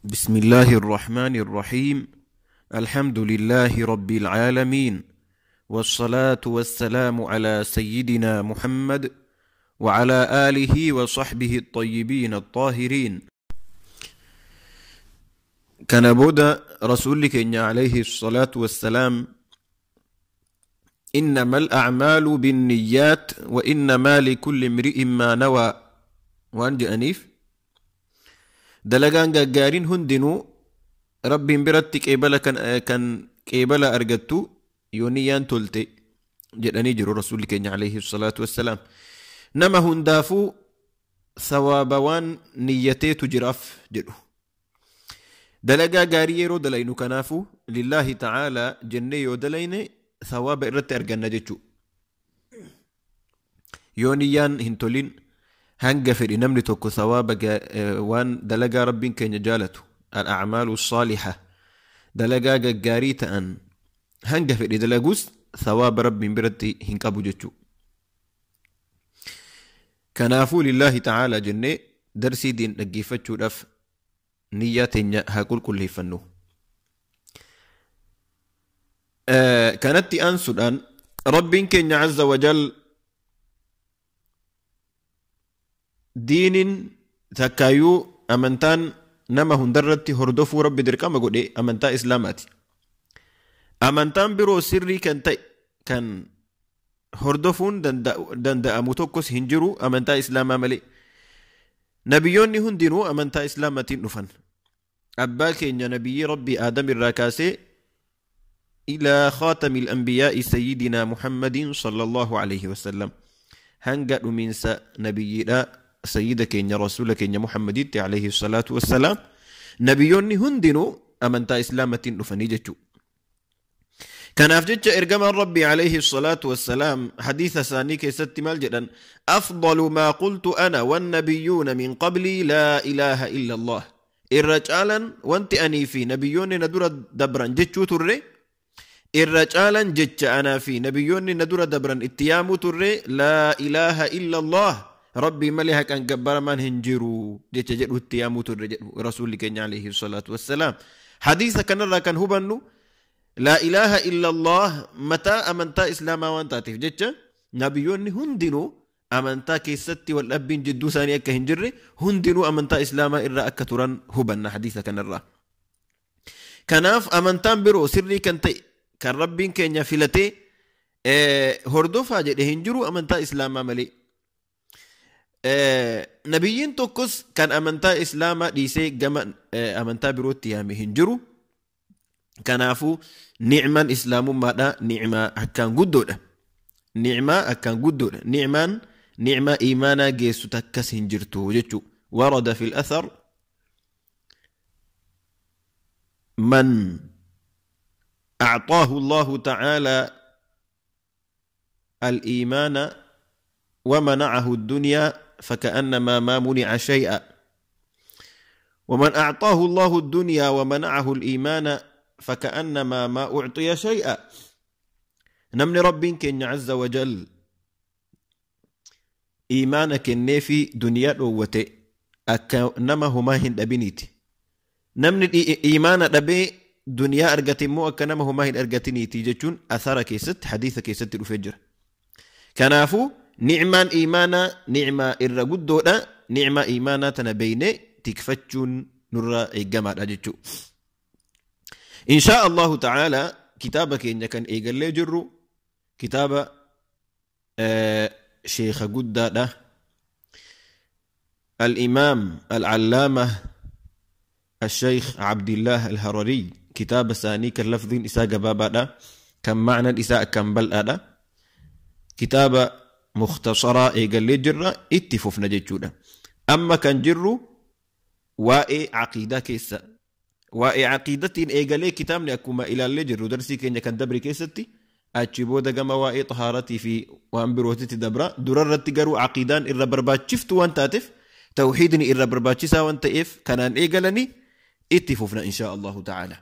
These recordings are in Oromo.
بسم الله الرحمن الرحيم. الحمد لله رب العالمين، والصلاة والسلام على سيدنا محمد وعلى آله وصحبه الطيبين الطاهرين. كان بودا رسولك عليه الصلاة والسلام: إنما الأعمال بالنيات وإنما لكل امرئ ما نوى. وأنج أنيف dalagaan gaggaariin hundinuu Rabbiin biratti qeebala kan qeebala argattu yoo niyyaan tolte jedhanii jiru Rasuulli keenya alayhi salaatu wassalaam. Nama hundaafuu sawaaba waan niyyateetu jiraaf jedhu. Dalagaa gaarii yeroo dalaynu kanaafuu lillaahi ta'aalaa jennee yoo dalayne sawaaba irratti arganna jechuu. Yoo niyyaan hin tolin hanga fedhi namni tokko sawaaba waan dalagaa Rabbiin keenya jaalatu al-a'maalu saaliha dalagaa gaggaarii ta'an hanga fedhi dalaguus sawaaba Rabbiin biratti hin qabu jechuu. Kanaafuu lillaahi ta'aalaa jennee darsii diin dhaggeeffachuudhaaf niyyaa teenya haa qulqulleeffannu. Kanatti aansuudhaan Rabbiin keenya azza wajal diinin takkaayyuu amantaan nama hundarratti hordofuu Rabbi dirqama godhe amantaa Islaamaati. Amantaan biroo sirrii kan ta'e kan hordofuun danda'amu tokkos hin jiru amantaa Islaamaa malee. Nabiyyoonni hundinuu amantaa Islaamaatiin dhufan. Abbaa keenya nabiyyi Rabbi Aadam irraa kaasee ilaa khaatamil anbiyaa'i sayyidinaa Muhammadin sallallahu alayhi wasallam hanga dhumiinsa nabiyyiidhaa sayyida keenya rasuula keenya Muhammaditti alayhi salaatu wassalaam nabiyyoonni hundinuu amantaa Islaamaatiin dhufanii jechuu. Kanaaf jecha ergamaan Rabbi alayhi salaatu wassalaam hadiisa isaanii keessatti maal jedhan? Afdalu maa qultu ana wannabiyyuuna min qablii laa ilaaha illa Allah. Irra caalan wanti anii fi nabiyyoonni na dura dabran jechuu turre, irra caalan jecha anaa fi nabiyyoonni na dura dabran itti yaamuu turre laa ilaaha illa Allah. Rabbii malee haqaan gabbaramaan hin jiru jecha jedhu itti yaamuu turre jedhu Rasuulli keenya alayhi salaatu wassalaam. Hadiisa kanarraa kan hubannu laa ilaaha illa Allah mataa amantaa Islaamaa waan taateef jecha nabiyyoonni hundinuu amantaa keessatti wal dhabbiin jidduu isaanii akka hin jirre hundinuu amantaa Islaamaa irraa akka turan hubanna hadiisa kanarraa. Kanaaf amantaan biroo sirrii kan ta'e kan Rabbiin keenya filatee hordofaa jedhe hin jiru amantaa Islaamaa malee. Nabiyyiin tokkos kan amantaa Islaamaa dhiisee gama amantaa birootti yaame hin jiru. Kanaafuu ni'maan Islaamummaadha ni'maa akkaan guddoodha. Ni'maa akkaan guddoodha. Ni'maan ni'maa iimaanaa geessu takkas hin jirtu jechuu. Warada fil athar man أعطاه الله تعالى الإيمان ومنعه الدنيا فكأنما ما منع شيئا، ومن أعطاه الله الدنيا ومنعه الإيمان فكأنما ما أعطي شيئا. نمن ربك إن عز وجل إيمانك في دنيا دوته أكنما هما هند أبنيت. نمن إيمان أبي دنيا أرجتي مو أكنما هما هند أرجتني تيجتون أثر كيست حديث كيست الفجر. كنافو نعمان إيمانا نعمة إرجودنا نعمة إيمانا تنبينه تكفتشون نرى الجماعة أجتشو. إن شاء الله تعالى كتابك إن كان إيجال جرو كتاب شيخ جدة الإمام العلامة الشيخ عبد الله الهرري كتاب ثاني كاللفظ إساء بابا كم معنى إساء كم بل هذا كتاب مختصرة إيجال جرة اتفوفنا جتشونا. أما كان جرو وائي عقيدة كيسا وائي عقيدتين إيجالي كتابني أكوما إلى اللي جرو درسي كينيا كان دبري كيستي أتشبو دقما وائي طهارتي في وأنبروتي دبرا دررت جرو عقيدان إرى بربات شفت وان تاتف توحيدني إرى بربات شسا وان تئف كانان إيجالني اتفوفنا إن شاء الله تعالى.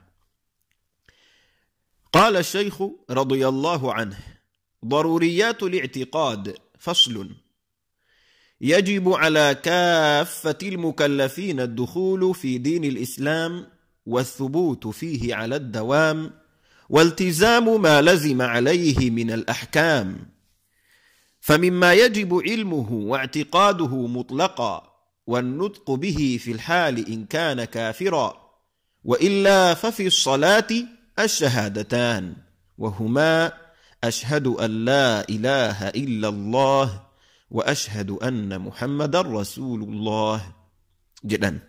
قال الشيخ رضي الله عنه: ضروريات الاعتقاد. فصل. يجب على كافة المكلفين الدخول في دين الإسلام والثبوت فيه على الدوام والتزام ما لزم عليه من الأحكام. فمما يجب علمه واعتقاده مطلقا والنطق به في الحال إن كان كافرا، وإلا ففي الصلاة الشهادتان، وهما أشهد أن لا إله إلا الله وأشهد أن محمد رسول الله جدا.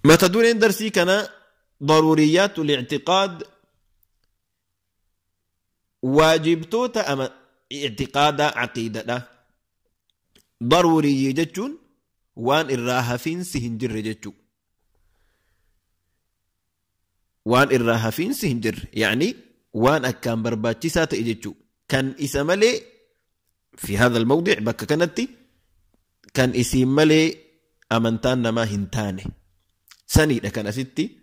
ما تدورين درسي كان ضروريات الاعتقاد، واجبتوتا أما اعتقاد عقيدة ضروري جتون وان الراهفين سهنجر جتو، وان الراهفين سهنجر يعني وان أكان برباتشيسا تأجتو كان إسمالي في هذا الموضع بك كانت كان إسمالي أمنتان ما هنتاني سني لكن أستي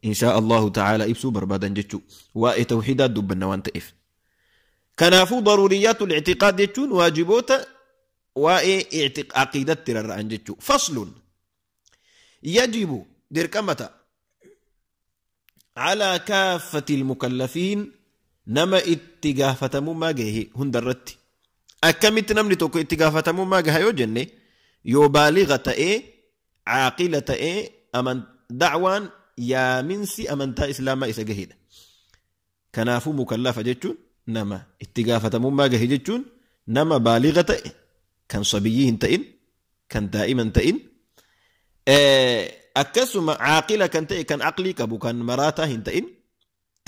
إن شاء الله تعالى إبسو بربادا جتو وإي توحيدات دبنا وان تئف. كنافو ضروريات الاعتقاد جتون واجبوتا وإي عقيدة تررعن جتو. فصل: يجب دركمة على كافة المكلفين نما اتقافتمو ما جهه هندرت أكمت نمني توكو اتقافتمو ما جهه يوجني يبالغة إيه عاقلة إيه أمن دعوان يا منسي أمنتا إسلاما إسا جهيدا. كنافو مكلفة جتون نما اتقافتمو ما جهه جتون نما بالغة إيه كان صبيين تئن كان دائما تئن akkasuma caaqila kan ta'e kan aqlii qabu kan maraataa hin ta'in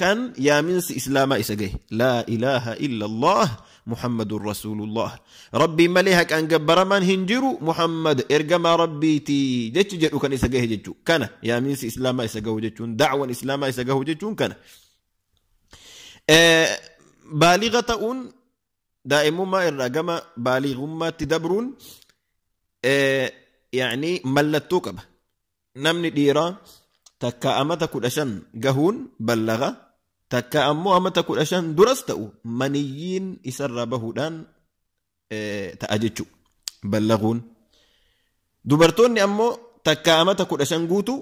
kan yaaminsi islaamaa isa gahe laa ilaaha illa allah muhammadun rasuulullah rabbii malee haqaan gabbaramaan hin jiru muhammad ergamaa rabbiiti jechi jedhu kan isa gahe jechuu kana yaaminsi islaamaa isa gahu jechuun dacwan islaamaa isa gahu jechuun kana baaliga ta'uun daa'imummaa irraa gama baaligummaatti dabruun yani mallattoo qaba. Namni dhiiraa takka amata 15 gahuun ballaga, takka ammoo amata 15 duras ta'u maniyyiin isarraa bahuudhaan ta'a jechuu ballaguun. Dubartoonni ammoo takka amata 15 guutu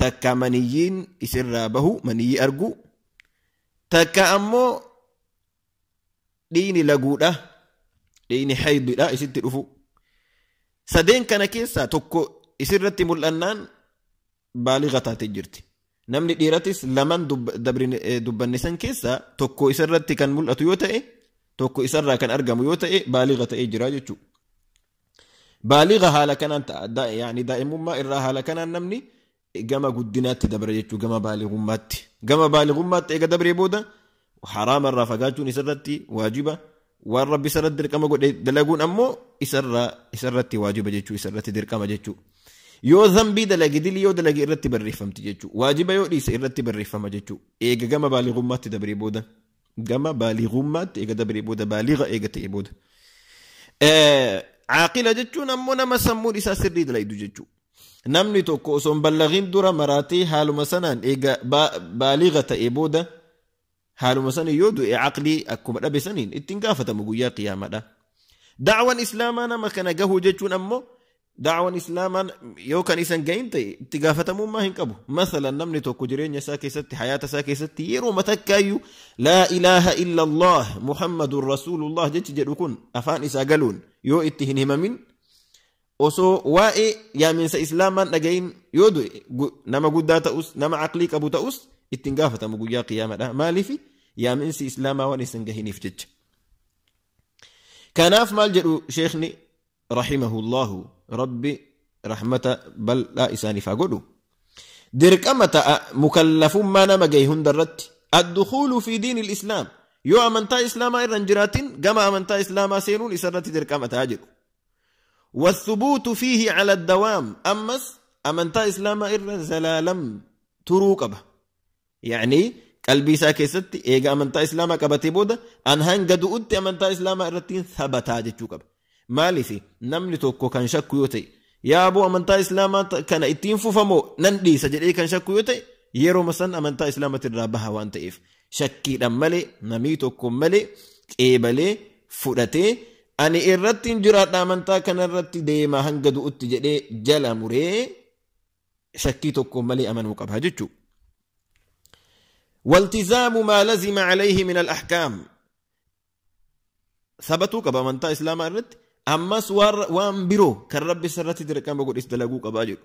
takka maniyyiin isirraa bahu maniyyii argu, takka ammoo dhiini laguudha dhiini haydiidha isitti dhufu. Sadeen kana keessaa tokko isirratti mul'annaan baaliga taatee jirti. Namni dhiiratis lamaan dubbanne san keessaa tokko isirratti kan mul'atu yoo ta'e tokko isarraa kan argamu yoo ta'e baaliga ta'ee jira jechuudha. Baaliga haala kanaan ta'a yaani daa'imummaa irraa haala kanaan namni gama guddinaatti dabra jechuudha gama baaligummaatti. Gama baaligummaatti eega dabree booda haraama irraa fagaachuun isirratti waajiba. Waan rabbi isarratti dirqama godhe dalaguun ammoo isarratti waajiba jechuudha isarratti dirqama jechuudha. Yoo zambii dalage dilii yoo dalage irratti barreeffamti jechuudha. Waajiba yoo dhiise irratti barreeffama jechuudha. Eega gama baaligummaatti dabree booda gama baaligummaatti eega dabree booda baaliga eega ta'e booda. Caaqila jechuun ammoo nama sammuun isaa sirrii dalaydu jechuudha. Namni tokko osoo hin ballagiin dura maraatee haaluma sanaan eega baaliga ta'e booda haaluma sana yoo du'e aqlii akkuma dhabe saniin ittiin gaafatamu guyyaa qiyaamaadha. Dacwan islaamaa nama kana gahuu jechuun ammoo dacwan islaamaa yoo kan isan gahin ta'e itti gaafatamummaa hin qabu. Masalan namni tokko jireenya isaa keessatti hayaata isaa keessatti yeroo matakkaayyuu laa ilaaha illa allah muhammadun rasuulullah jechi jedhu kun afaan isaa galuun yoo itti hin himamin osoo waa'ee yaaminsa islaamaan dhagahin yoo du'e nama guddaa ta'us nama aqlii qabu ta'us ittiin gaafatamu guyyaa qiyaamaadha. Maaliif yaaminsi islaamaa waan isan gahiniif jecha. Kanaaf maal jedhu sheekhni rahimahullahu rabbi rahmata bal'aa isaaniif haa godhu. Dirqama ta'a mukallafummaa nama gahe hundarratti addukuulu fi diini islaam yoo amantaa islaamaa irra hin jiraatin gama amantaa islaamaa seenuun isarratti dirqama ta'a jedhu. والثبوت فيه على الدوام أمس أمنتا إسلاما إرى زلالم تروقبه يعني قلبي isaa keessatti eega amantaa islaamaa qabatee booda an hanga du'utti amantaa islaamaa irratti thabataa jechuu qaba. Maaliif namni tokko kan shakku yoo ta'e yaa aboo amantaa islaamaa kana ittiin fufamoo nan dhiisa jedhee kan shakku yoo ta'e yeroo san amantaa islaamaatirraa baha waan ta'eef shakkiidhaan malee namii tokko malee qeebalee fudhatee ani irratti hin jiraadha amantaa kanarratti deema hanga du'utti jedhee jala muree shakkii tokko malee amanuu qaba jechuudha. والتزام ما لزم عليه من الأحكام ثبتوا قبا منتا إسلام الرد أما سوار وان برو كالرب سرت دركام بقول إستلاقو قبا جر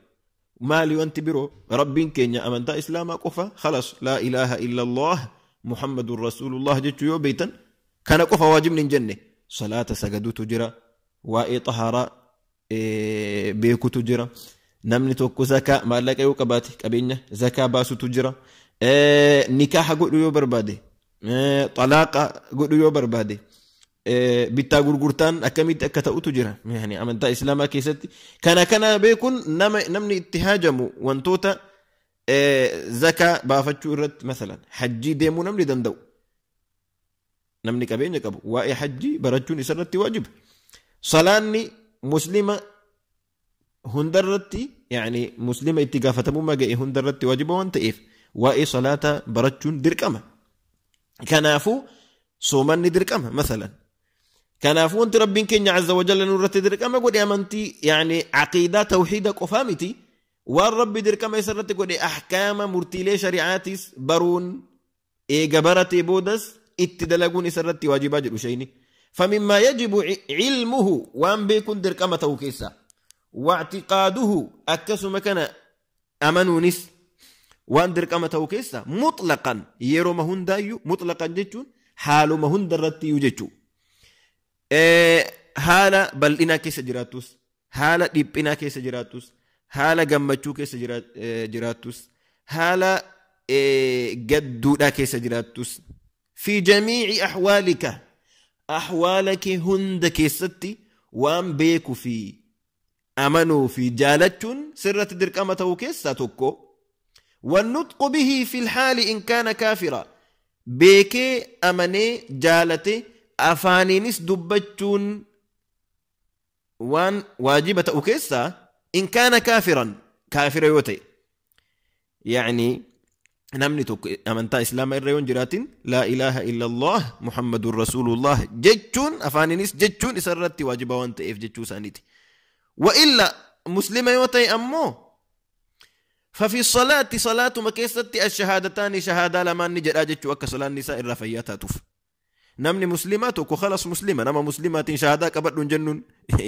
مالي وانت برو ربين كينيا أمنتا إسلام قفا خلاص لا إله إلا الله محمد رسول الله جتشو بيتا كان قفا واجب من جنة صلاة سجدو تجرى وإي طهارة بيكو تجرى نمني توكو زكاة مالك أيو قباتي قبينة زكاة باسو تجرى nikaaha godhu yoo barbaade xalaaqa godhu yoo barbaade bittaa gurgurtaan akkamitti akka ta'utu jira yani amantaa islaamaa keessatti kana beekuun namni itti haajamu wantoota zakaa baafachuu irratti masalan hajjii deemuu namni danda'u namni qabeenya qabu waa'ee hajjii barachuun isarratti waajiba salaanni muslima hundarratti yani muslima itti gaafatamummaa ga'e hundarratti waajiba waan ta'eef waa'ee salaata barachuun dirqama. Kanaafuu soomanni dirqama masalan. Kanaafuu wanti rabbiin keenya azza wa jalla nurratti dirqama godhe amantii yaani aqiidaa tawxiida qofaa miti waan rabbi dirqama isarratti godhe ahkaama murtiilee shari'aatis baruun eega baratee boodas itti dalaguun isarratti waajibaa jedhu shayni. فمما يجب علمه وان بيكون درقمة توكيسا واعتقاده أكسو مكان أمنونس وان درقمة توكيسا مطلقا يرو مهن دايو مطلقا جيتشون حالو مهن درتي يجيتشو حالة بل إنا كيس جراتوس حالة ديب إنا كيس جراتوس حالة جمتشو كيس جراتوس حالة جدو دا كيس جراتوس في جميع أحوالك أحوالك هند كيستي وان بيكو في أمنوا في جالتشون سرة درقمة وكيسة توكو والنطق به في الحال إن كان كافرا بيكي أمني جالتي أفانينس دبتشون وان واجبة وكيسة إن كان كافرا كافر يوتي يعني namni tokko amantaa islaamaa irra yoon jiraatin laa ilaaha illallah muhammadun rasuulullah jechuun afaaninis jechuun isarratti waajiba waan ta'eef jechuu isaaniiti. Wa illa muslima yoo ta'e ammoo fafi salaati salaatuma keessatti ashahaadataani shahaadaa lamaan ni jedhaa jechuu akka salaanni isaa irraa fayyaa taatuuf. Namni muslimaa tokko khalas muslima nama muslimaatiin shahaadaa qabadhuun jennuun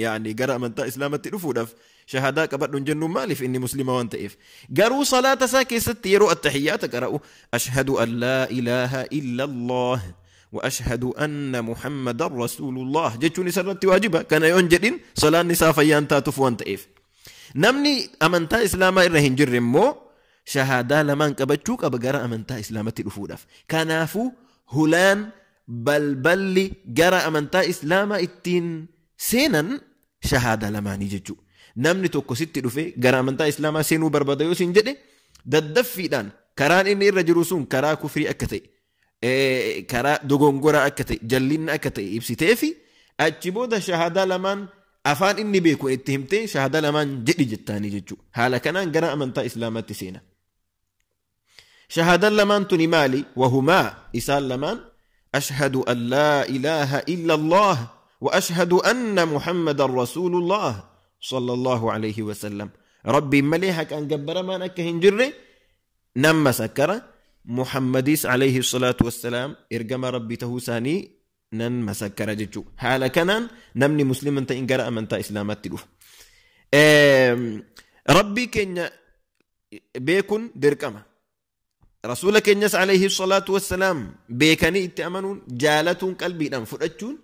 yaani gara amantaa islaamatti dhufuudhaaf shahaadaa qabadhuun jennuun maaliif inni muslima waan ta'eef garuu salaata isaa keessatti yeroo attahiyyaata qara'u ashhadu an laa ilaaha illa allah wa ashhadu anna muhammadan rasuulullah jechuun isarratti waajiba kana yoon jedhin salaanni isaa fayyaan taatuuf waan ta'eef namni amantaa islaamaa irra hin jirre immoo shahaadaa lamaan qabachuu qaba gara amantaa islaamatti dhufuudhaaf kanaafuu hulaan balballi gara amantaa islaamaa ittiin seenan shahaadaa lamaanii jechuudha. Namni tokko sitti dhufe gara amantaa islaamaa seenuu barbaada yoo siin jedhe daddaffiidhaan karaan inni irra jiru sun karaa kufrii akka ta'e karaa dogongoraa akka ta'e jallinna akka ta'e ibsitee fi achi booda shahaadaa lamaan afaan inni beeku itti himtee shahaadaa lamaan jedhi jettaanii jechuudha. Haala kanaan gara amantaa islaamaatti seena. Shahaadaan lamaan tuni maali? Wahumaa isaan lamaan أشهد أن لا إله إلا الله وأشهد أن محمد رسول الله صلى الله عليه وسلم ربي مليحك أن جبر ما نكهن جري نما سكر محمديس عليه الصلاة والسلام إرجم ربي تهوساني نن مسكر جتشو حال كنان نمني مسلما تإن جرأ من تا إسلامات تلوف ربي كن بيكون دركمه رسولك الناس عليه الصلاة والسلام بيكني اتأمنون جالتون قلبي نم فرأتون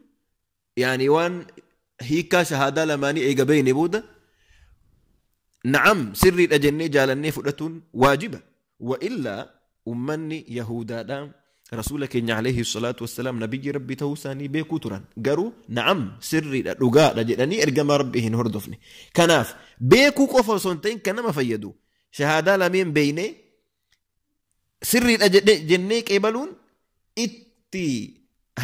يعني وان هيكا شهادة لماني إيجابين بودا نعم سري الأجنة جالني فرأتون واجبة وإلا أمني يهودا دام رسولك عليه الصلاة والسلام نبي ربي توساني بيكوتران قالوا نعم سري الرجاء لجلني إرجم ربي هردفني كناف بيكو قفا سنتين كنما فيدو شهادة لمين بيني سري جنة قبلون itti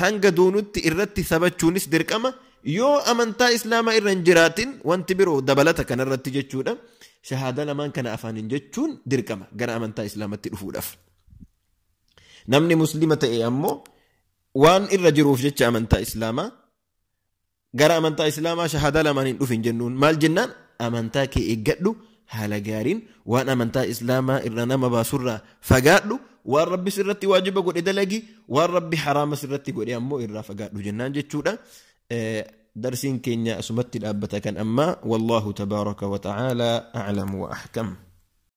hanga doonutti irratti sabachuunis dirqama yoo amantaa islaamaa irra hin jiraatin wanti biroo dabalata kanarratti jechuudha shahaadaa lamaan kana afaaniin jechuun dirqama gara amantaa islaamatti dhufuudhaaf. Namni muslima ta'e ammoo Waan irra jiruuf jecha amantaa Islaamaa gara amantaa Islaamaa shahaadaa lamaan hin dhufin jennuun maal jennaan amantaa kee eeggadhu haala gaariin waan amantaa Islaamaa irra nama baasurraa fagaadhu waan Rabbi sirratti waajiba godhe dalagi waan Rabbi haraama sirratti godhe ammoo irraa fagaadhu jennaan jechuudha. Darsiin keenya asumatti dhaabbata kan ammaa wallaahu tabaaraka wa ta'aalaa a'lamu wa ahkam.